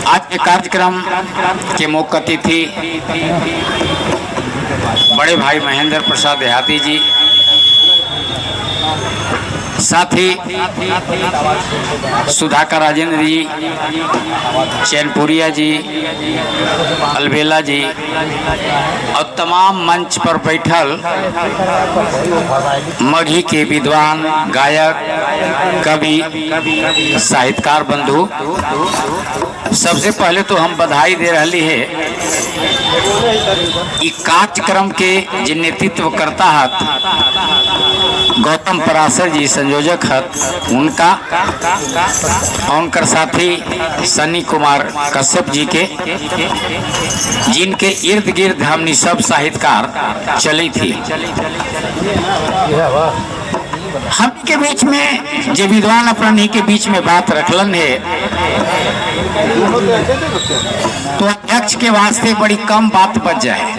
आज के कार्यक्रम के मुख्य अतिथि बड़े भाई महेंद्र प्रसाद देहाती जी, साथ ही सुधाकर राजेंद्र जी, चैनपुरिया जी, अलबेला जी और तमाम मंच पर बैठल मगही के विद्वान, गायक, कवि, साहित्यकार बंधु, सबसे पहले तो हम बधाई दे रही है इ कार्यक्रम के जे नेतृत्व करता हत गौतम पराशर जी संयोजक हत उनका और उनकर साथी सनी कुमार कश्यप जी के, जिनके इर्द गिर्द हमनी सब साहित्यकार चली थी। हम के बीच में जे विद्वान अपनी के बीच में बात रखलन है तो अध्यक्ष के वास्ते बड़ी कम बात बच जाए,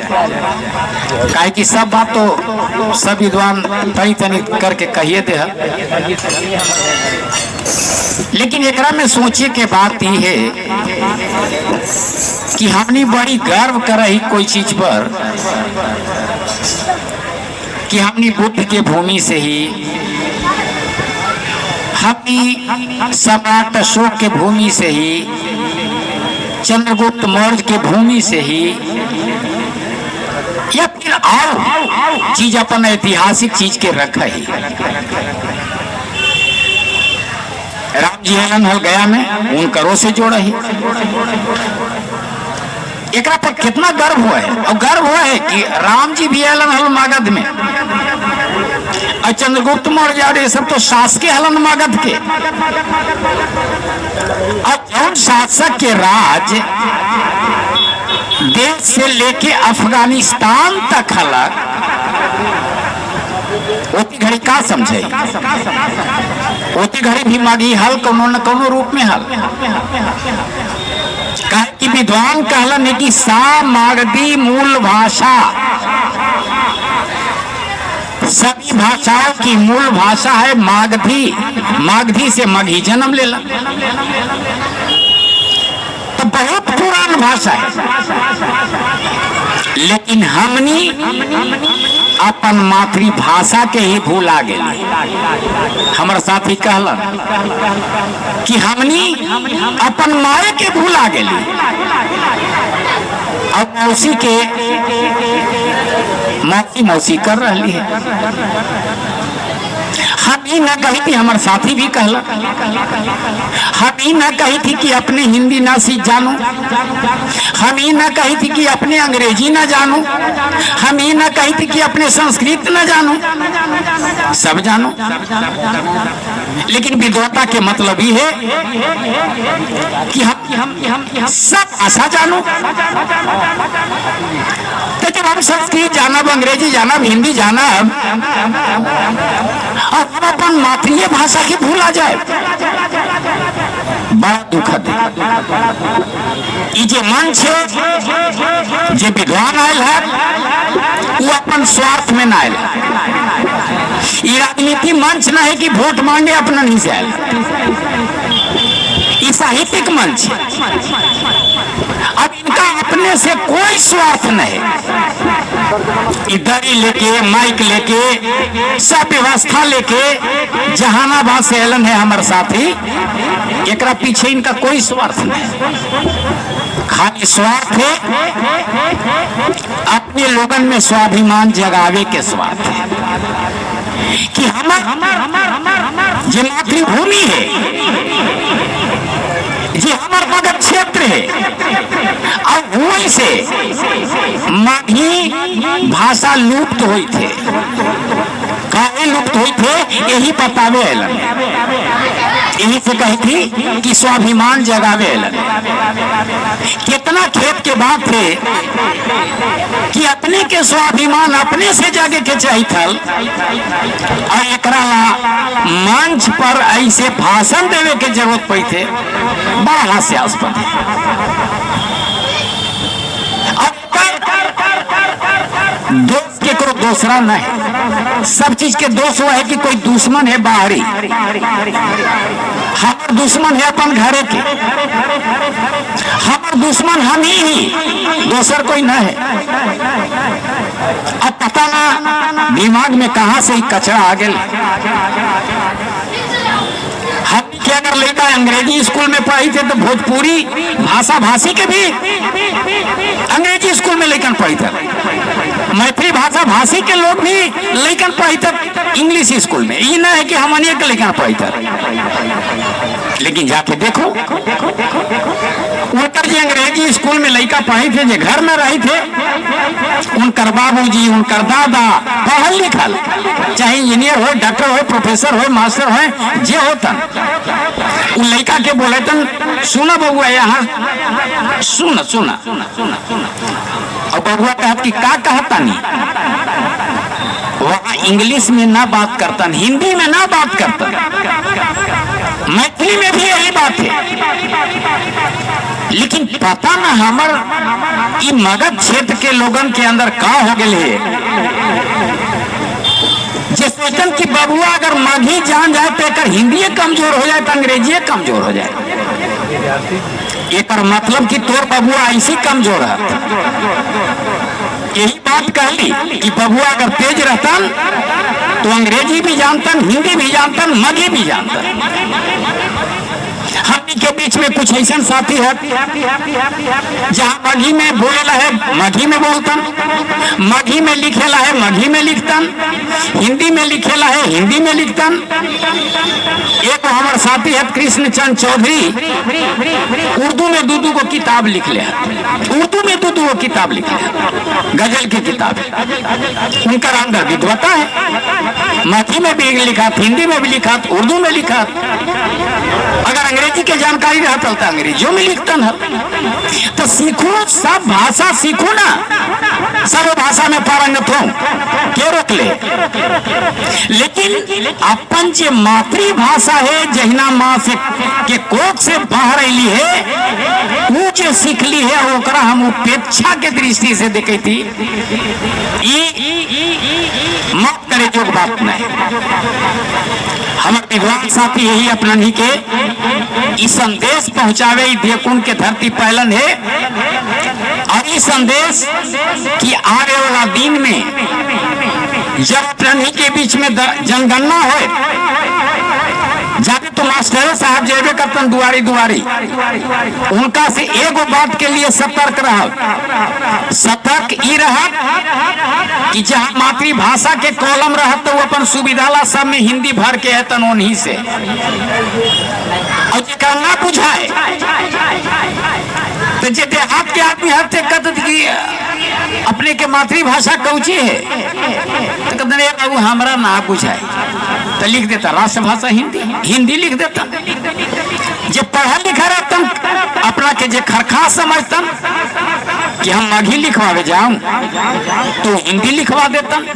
काहे कि सब बात तो सब विद्वान तनी तनी करके कहिए दे। लेकिन एकरा में सोचे के बात ही है कि हमनी बड़ी गर्व कर रही कोई चीज पर कि हमनी बुद्ध के भूमि से ही, हमनी सम्राट अशोक के भूमि से ही, चंद्रगुप्त मौर्य के भूमि से ही, या फिर और चीज अपन ऐतिहासिक चीज के रख ही। राम जी हलन हल गया में उनकरों से जोड़ा ही। एकरा पर कितना गर्व हुआ है और गर्व हुआ है कि राम जी भी हलन हल मगध में और चंद्रगुप्त मौर्य और ये सब तो शासकीय हलन मगध के। और जौन शासक के राज देश से लेके अफगानिस्तान तक हलक, ओती घड़ी का समझे? ओती घड़ी भी मगही हल कोनो न कोनो रूप में हल, काहे कि विद्वान कहलन है कि सा मागधी मूल भाषा, सभी भाषाओं की मूल भाषा है मागधी। मागधी से मगही जन्म लेला, तो बहुत पुरान भाषा है। लेकिन हमनी अपन मातृभाषा के ही भूला गेली। हमर साथी कहलन कि हमनी अपन माए के भूला गेली और मौसी के मौसी मौसी कर रही है। हम ई ना कही थी, हमार साथी भी कहला, हम ई ना कही थी कि अपने हिंदी ना सीख जानो, हम ई ना कही थी कि अपने अंग्रेजी ना जानो, हम ई ना कही थी कि अपने संस्कृत ना जानो, सब जानो। लेकिन विद्वता के मतलब ही है कि हम सब भाषा जानो। तो जब हम संस्कृत जानब, अंग्रेजी जानब, हिंदी जानब और हम अपन मातृय भाषा के भूला जाए, बड़ा दुखद है। ई जे मंच है, जे विद्वान आयल है, वो अपन स्वार्थ में ना आयल है। ई राजनीति मंच ना है कि वोट मांगे अपना नहीं से आयल है। ई साहित्यिक मंच है। अब इनका अपने से कोई स्वार्थ नहीं। इधर ही लेके, माइक लेके, सब व्यवस्था लेके जहानाबाद से एलन है हमारे साथी, एकरा पीछे इनका कोई स्वार्थ नहीं, खाली स्वार्थ है अपने लोगन में स्वाभिमान जगावे के स्वार्थ है कि हमर जे मातृभूमि है, जे हमर मगध क्षेत्र है, और वहीं से मगही भाषा लुप्त हुई थे। काहे लुप्त हुई थे, यही बतावे अलन। यही से कही थी कि स्वाभिमान जगावे अलन। कितना खेद के बात थे कि अपने के स्वाभिमान अपने से जागे के चाहिए थल और एकरा ला मंच पर ऐसे भाषण देवे के जरूरत पड़ी थे, बड़ा हास्यास्पद है। और दोष केकरो दूसरा नहीं, सब चीज के दोष वो है कि कोई दुश्मन है बाहरी। हमार दुश्मन है अपन घरे के, हमार दुश्मन हम ही, दोसर कोई न है। अब पता ना दिमाग में कहाँ से ही कचरा आ गया। हम के अगर लड़का अंग्रेजी स्कूल में पढ़ी थे तो भोजपुरी भाषा भाषी के भी अंग्रेजी स्कूल में लेकर पढ़ी थे, मैथिली भाषा भाषी के लोग भी लेकर पढ़ी थे इंग्लिश स्कूल में। ये ना है कि हम के लेकर पढ़ी थे, लेकिन जाके देखो उनकर जे अंग्रेजी स्कूल में लड़का पढ़ी थे, जे घर में रही थे, उनकर बाबूजी उनकर दादा पढ़ल लिखल, चाहे इंजीनियर हो, डॉक्टर हो, प्रोफेसर हो, मास्टर हो, जे होतन, उन लड़का के बोले तन सुना बबुआ यहाँ सुन सुना। और बबुआ कहत कि का कहता नहीं, वहाँ इंग्लिश में ना बात करतन, हिंदी में ना बात करतन, मैथिली में भी यही बात है। लेकिन पता ना हमर ई मगध क्षेत्र के लोगन के अंदर का हो गए है, जे सोचन कि बबुआ अगर मगही जान जाए तो एकर हिंदी कमजोर हो जाए तो अंग्रेजी कमजोर हो जाए। एकर मतलब कि तोर बबुआ ऐसी कमजोर है। यही बात कहली कि बबुआ अगर तेज रहतन तो अंग्रेजी भी जानतन, हिंदी भी जानतन, मगही भी जानतन। हमनी के बीच में कुछ ऐसा साथी है जहाँ मगही में बोलेला है मगही में बोलतन, मगही में लिखेला है मगही में लिखतन, हिंदी में लिखेला है हिंदी में लिखतन। एक हमार साथी है कृष्ण चंद चौधरी, उर्दू में दू दू को किताब लिख ले, उर्दू में दू दू को किताब लिख ले, गजल की किताब। उनका अंदर विद्वता है, मैथिली में भी लिखा, हिंदी में भी लिखा, उर्दू में लिखा। अगर अंग्रेजी के जानकारी रहता तो अंग्रेजियों में लिखता है। तो सीखो, सब भाषा सीखो ना, सब भाषा में पारंगत हो के रोक ले। लेकिन अपन जे मातृभाषा है, जहिना माँ से के कोख से बाहर अली है, वो जे सीखली है ओकरा हम उपेक्षा के दृष्टि से देखे थी, माफ करे जो बात नहीं। हमारे विद्वान साथी यही अपना ही के इस संदेश पहुंचावे देवकुंड के धरती पहलन है। और इस संदेश कि आने वाला दिन में जब अपना के बीच में जनगणना हो जाके तो मास्टर साहब जेबे करतन दुआरी दुआरी, उनका से एगो बात के लिए सतर्क रह, सतर्क ई रह कि जहाँ मातृभाषा के कॉलम रहत तो अपन सुविधा ला सब में हिंदी भर के है तन उन्हीं से। और जेकरा ना बुझाए तो जे देहात के आदमी हर कहते कि अपने के मातृभाषा कौची है, तो कहते बाबू हमरा ना बुझाए, तो लिख देता राष्ट्रभाषा हिंदी, हिंदी लिख देता। जे पढ़ल लिखा रहतन अपना के जे खरखा समझतन कि हम मगही लिखवावे जाऊं तो हिंदी लिखवा देतन।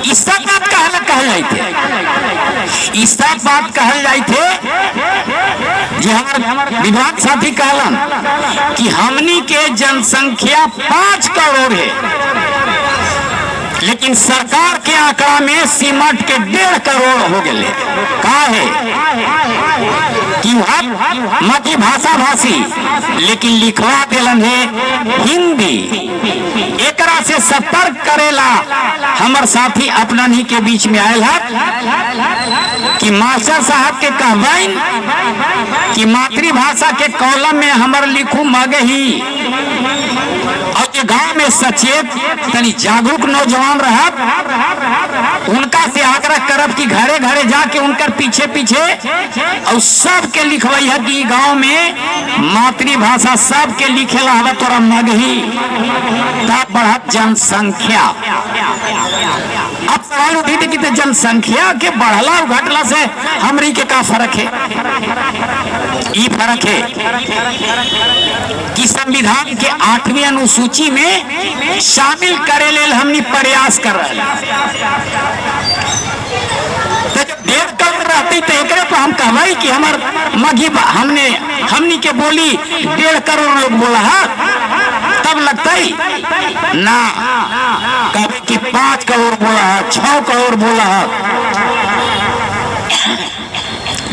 इस सब बात कहल कहल जाते, इस सब बात कहल जाते जे हमार विद्वान साथी कहलन कि हमनी के जनसंख्या 5 करोड़ है, लेकिन सरकार के आंकड़ा में सिमट के 1.5 करोड़ हो गए। का है कि मध्य भाषा भाषी, लेकिन लिखवा दिलन है हिंदी। एकरा से सतर्क करेला हमर साथी अपना ही के बीच में आयल है कि मास्टर साहब के कहबैन कि मातृभाषा के कॉलम में हमर लिखू मगही। और जे गांव में सचेत तनी जागरूक नौजवान रहत उनका से आग्रह करब कि घरे घरे जाके उनकर पीछे पीछे और सबके लिखवई है कि गांव में मातृभाषा सबके लिखेला हवा तोरा मगही, तब बढ़त जनसंख्या। अब सवाल उठी थी कि तो जनसंख्या के बढ़ला और घटला से हमरी के का फर्क है? ई फर्क है कि संविधान के 8वीं अनुसूची में शामिल करे लेल हमनी प्रयास कर रहे हैं। तो जब 1.5 करोड़ रहती तो एकरे पर हम कहवाई कि हमार मगही हमने हमनी के बोली 1.5 करोड़ लोग बोला है, तब लगता ही ना। कभी कि 5 करोड़ बोला है, 6 करोड़ बोला है,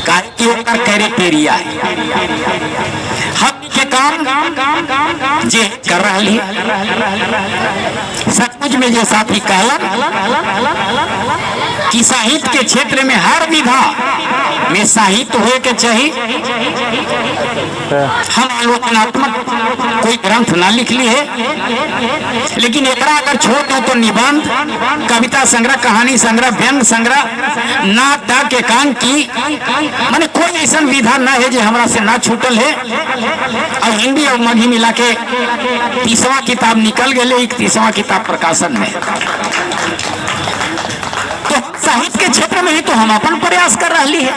काहे कि ओकर क्राइटेरिया है। हम के काम जे कर रही, सचमुच में जे साथी कहलन कि साहित्य के क्षेत्र में हर विधा में साहित्य होए के चाहिए। हम आलोचनात्मक कोई ग्रंथ ना लिख ली है, लेकिन एकरा अगर छोड़ दो तो निबंध, कविता संग्रह, कहानी संग्रह, व्यंग संग्रह, नाटक, एकांकी, माने कोई ऐसा विधा ना है जो हमरा से ना छूटल है। और हिंदी और मगही मिला के 30वां किताब निकल गए, 31वां किताब प्रकाशन में। तो साहित्य के क्षेत्र में ही तो हम अपन प्रयास कर रही है।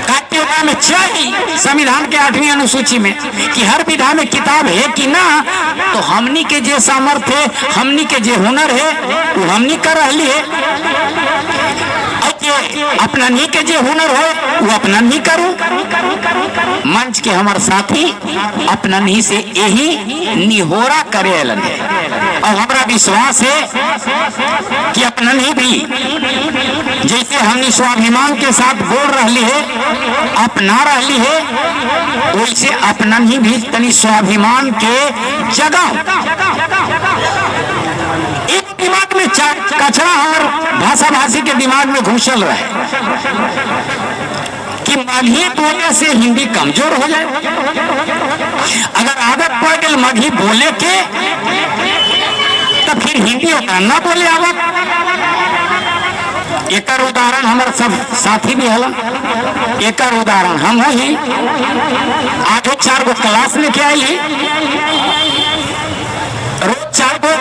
काहे ओकरा में चाहिए संविधान के आठवीं अनुसूची में कि हर विधा में किताब है कि ना, तो हमनी के जे सामर्थ्य है, हमनी के जे हुनर है, वो हमनी कर रही है और जे अपना नहीं के जे हुनर हो, वो अपना नहीं करू। मंच के हमार साथी अपना नहीं से यही निहोरा करे अलन है और हमारा विश्वास है कि अपना नहीं भी जैसे हमने स्वाभिमान के साथ बोल रही है, अपना रही है, वैसे अपना ही भी तनी स्वाभिमान के जगह। एक दिमाग में कचरा और भाषा भाषी के दिमाग में घुसल रहे कि मगही बोले से हिंदी कमजोर हो जाए। अगर आदत पड़ गई मगही बोले के, तो फिर हिंदी ओकरा ना बोले आवत। एकर उदाहरण हमार सब साथी भी हलन, एकर उदाहरण हम ही। आठो चार गो क्लास लेके आई ही, रोज चार गो,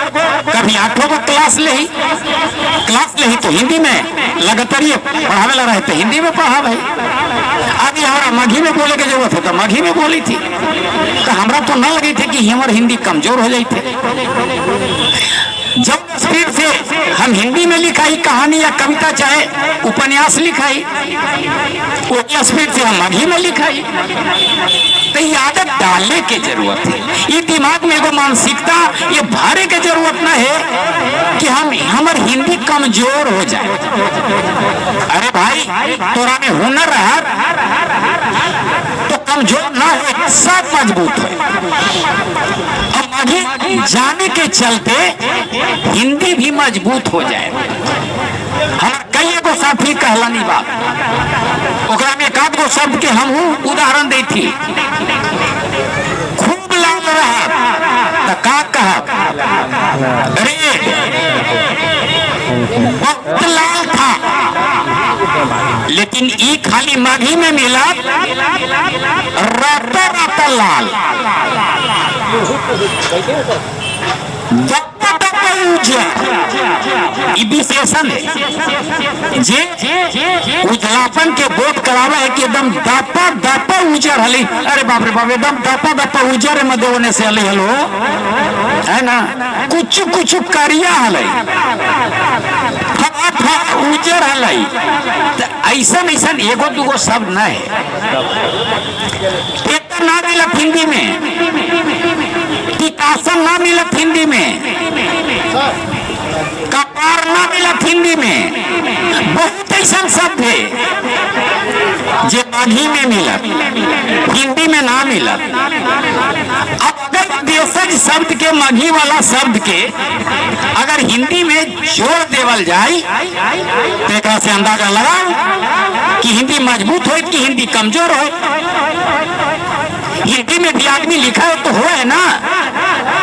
कभी आठों गो क्लास ले ही। क्लास ले ही तो हिंदी में लगातार ये पढ़ावे ला रहते, हिंदी में पढ़ावे। अभी हमारा मगही में बोले के जरूरत है तो मगही में बोली थी। तो हमरा तो न लगी थी कि हमार हिंदी कमजोर हो जाती थे। जब स्पीड से हम हिंदी में लिखाई कहानी या कविता, चाहे उपन्यास लिखाई, वही स्पीड से हम मगही में लिखाई। तो ये आदत डालने के जरूरत है। ये दिमाग में एगो मानसिकता ये भरे के जरूरत न है कि हम हमार हिंदी कमजोर हो जाए। अरे भाई, तोरा में हुनर रहा तो कमजोर ना हो, सब मजबूत हो। और मगही जाने के चलते हिंदी भी मजबूत हो जाए। हम कई एगो साथी कहलनी बात, ओकरा में एक आध गो शब्द के हम उदाहरण दी थी। खूब लाल रहा तो का कहा? रेड। बहुत लाल था, लेकिन ई खाली मगही में मिला, राता राता लाल, दप्पा दप्पा उजर। ई विशेषण है जे उजलापन के बोध करावा है कि एकदम दप्पा दप्पा उजर हली। अरे बाप रे बाप, एकदम दप्पा दप्पा उजर है मधुबनी से हली हलो है ना, कुछ कुछ करिया हलै, फा फा उजर हलै। तो ऐसन ऐसन एगो दूगो शब्द न है। पेपर ना मिलत हिंदी में, टिकासन ना मिलत हिंदी में, कपार ना मिलत हिंदी में। बहुत ऐसा शब्द है जे मगही में मिलत, हिंदी में ना मिलत। अब अगर देशज शब्द के, मगही वाला शब्द के अगर हिंदी में जोड़ देवल जाए, तो एकरा से अंदाजा लगाओ कि हिंदी मजबूत हो कि हिंदी कमजोर हो। हिंदी में भी आदमी लिखा है तो हो है ना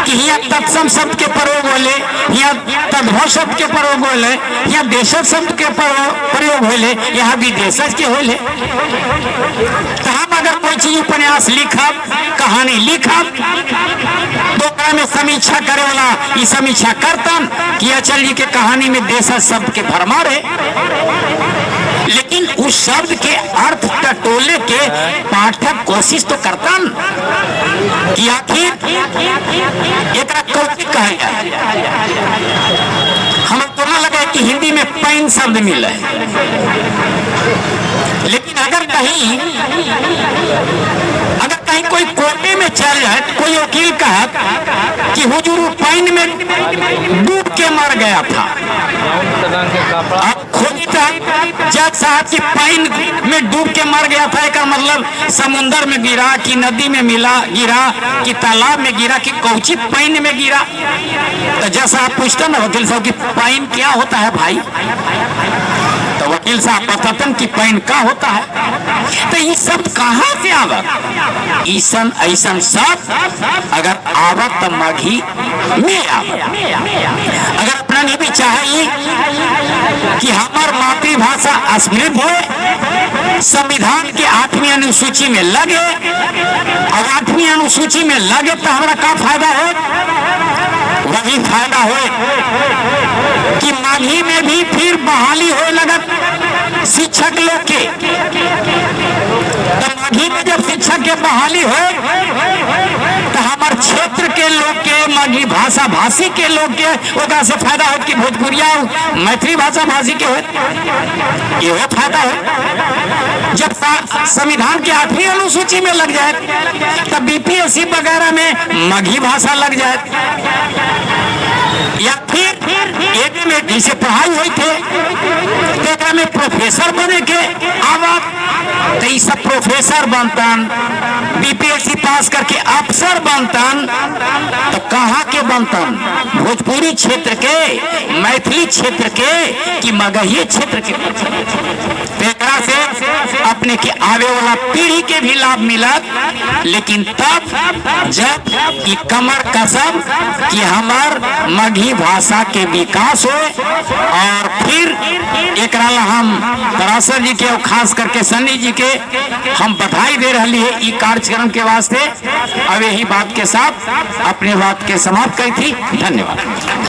कि यहाँ तत्सम शब्द के प्रयोग होले, यहाँ तद्भव शब्द के प्रयोग होले, यहाँ देशज शब्द के प्रयोग होले, यहाँ विदेशज के होले। तो हम अगर कोई चीज उपन्यास लिखब, कहानी लिखब, तो ओकरा में समीक्षा करे वाला ई समीक्षा करतन कि अचल जी के कहानी में देशज शब्द के भरमार है, लेकिन उस शब्द के अर्थ टटोले के पाठक कोशिश तो करतन कि आखिर एकरा कौची कहल जाए। हमें तो ना लगा कि हिंदी में पैन शब्द मिल है, लेकिन अगर कहीं कोई कोटे में चल जाए, कोई वकील कहत कि हुजूर वो पानी में डूब के मर गया था। अब खोजता जज साहब की पानी में डूब के मर गया था का मतलब समुंदर में गिरा कि नदी में मिला गिरा कि तालाब में गिरा कि कौची पानी में गिरा। तो जज साहब पूछता ना वकील साहब कि पानी क्या होता है भाई, तो वकील साहब बतातन कि पानी का होता है। तो ये सब कहाँ से आवत? ईसन ऐसन सब अगर आवत तो मगही में आवत। अगर अपना नहीं भी चाहे कि हमार मातृभाषा समृद्ध हो, संविधान के 8वीं अनुसूची में लगे, और 8वीं अनुसूची में लगे तो हमारा का फायदा हो? वही फायदा हो कि मगही में भी फिर बहाली हो लगत शिक्षक लोग के। तो मगही में जब शिक्षक के बहाली हो तो हमार क्षेत्र के लोग के, मगही भाषा भाषी के लोग के ओकरा से फायदा हो कि भोजपुरिया मैथिली भाषा भाषी के हो, इहो फायदा हो। जब संविधान के 8वीं अनुसूची में लग जाए तब बीपीएससी वगैरह में मगही भाषा लग जाए, या फिर एक में जैसे पढ़ाई हुई थे तो एकरा में प्रोफेसर बने के आवत, तो ई सब प्रोफेसर बनतन, बीपीएससी पास करके अफसर बनतन, तो कहाँ के बनतन? भोजपुरी क्षेत्र के, मैथिली क्षेत्र के कि मगही क्षेत्र के? तो एकरा से अपने के आवे वाला पीढ़ी के भी लाभ मिलत, लेकिन तब जब ई कमर कसब कि हमार मगही भाषा के विकास हो। और फिर एकरा ला हम पराशर जी के और खास करके सन्नी जी के हम बधाई दे रही है ई कार्यक्रम के वास्ते। अब यही बात के साथ अपने बात के समाप्त करी थी। धन्यवाद।